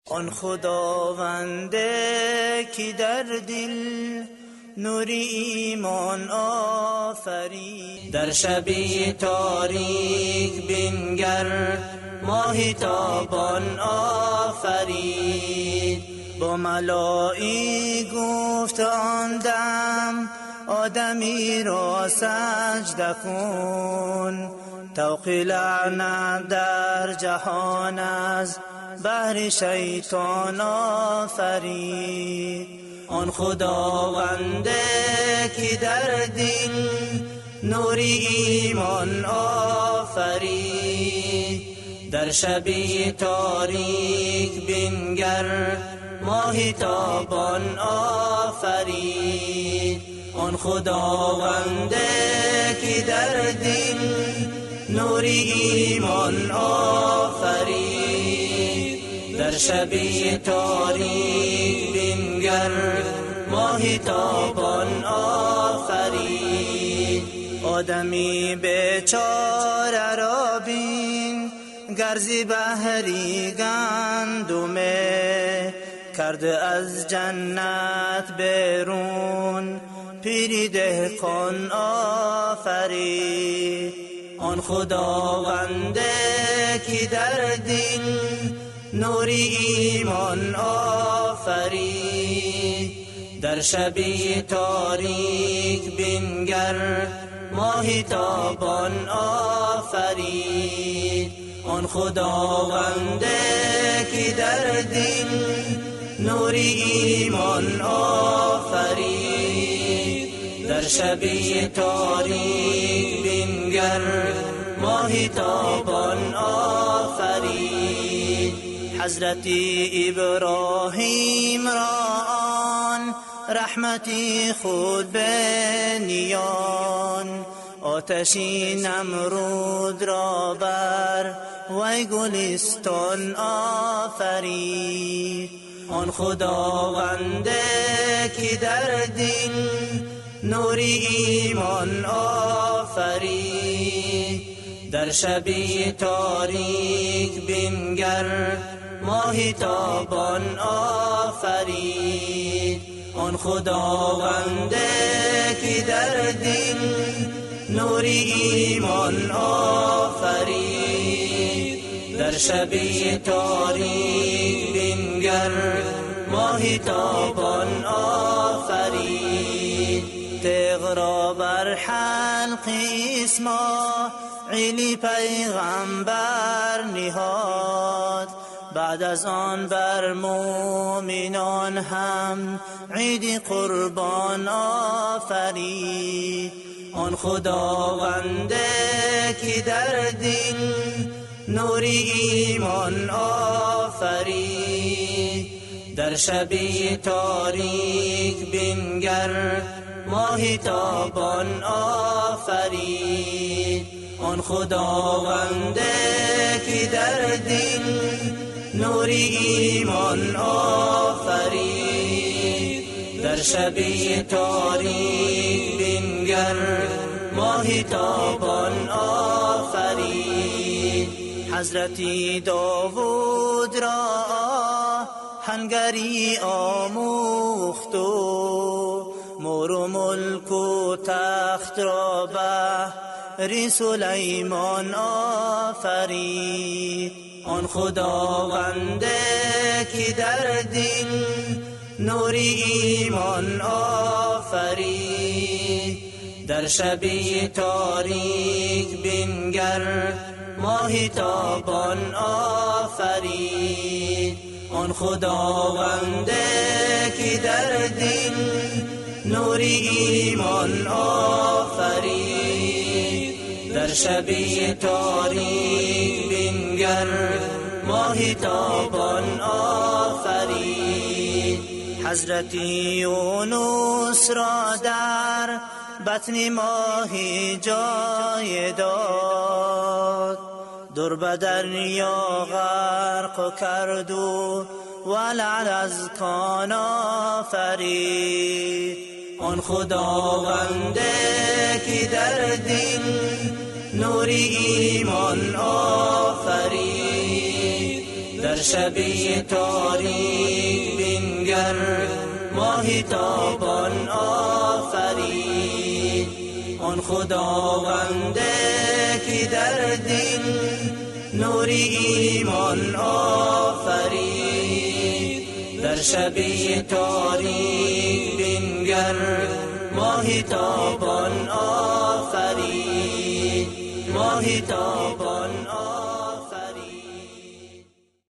Он Худованде ки дар дил нури имон офарид, дар шаби торик бингар моҳи тобон офарид. Бо малоик гуфт он дам одамиро саҷда кун, тавқи лаънат дар ҷаҳон аз баҳри шайтон офарид. Он Худованде ки дар дил нури имон офарид, дар шаби торик бингар моҳи тобон офарид. Он Худованде ки дар дил нури имон офарид, дар шаби торик бингар моҳи тобон офарид. Одами бечора ро бин гарзи баҳри гандуме, кард аз ҷаннат берун пири деҳқон офарид. Он Худованде ки дар дил нури имон офарид, дар шаби торик бингар моҳи тобон офарид. Он Худованде ки дар дил нури имон офарид, дар шаби торик бингар моҳи тобон офарид. Ҳазрати Иброҳим ро он раҳмати худ бениён, оташи Намруд ро бар вай гулистон офарид. Он Худованде ки дар дил нури имон офарид, дар шаби торик бингар моҳи тобон офарид. Он Худованде ки дар дил нури имон офарид, дар шаби торик бингар моҳи тобон офарид. Теғро бар ҳалқи Исмоили пайғамбар ниҳод, баъд аз он бар мӯъминон ҳам иди қурбон офарид. Он Худованде ки дар дил нури имон офарид, дар шаби торик бингар моҳи тобон офарид. Он Худованде ки дар дил нури имон офарид, дар шаби торик бингар моҳи тобон офарид. Ҳазрати Довуд ро ҳангарӣ омӯхт ва муру мулку тахт ро баҳри Сулаймон офарид. Он Худованде ки дар дил нури имон офарид, дар шаби торик бингар моҳи тобон офарид. Он Худованде ки дар дил нури имон офарид, дар шаби торик бингар моҳи тобон офарид. Ҳазрати Юнус ро дар батни моҳӣ ҷой дод, дур ба дарё ғарқ кард ва лаъл аз кон офарид. Он Худованде ки дар дил нури имон офарид, дар در شبی تاریک بنگر ماه تابان آفرید. آن خداونده که در دل نور ایمان آفرید. در شبی تاریک بنگر ماه تابان آفرید. ماه تابان.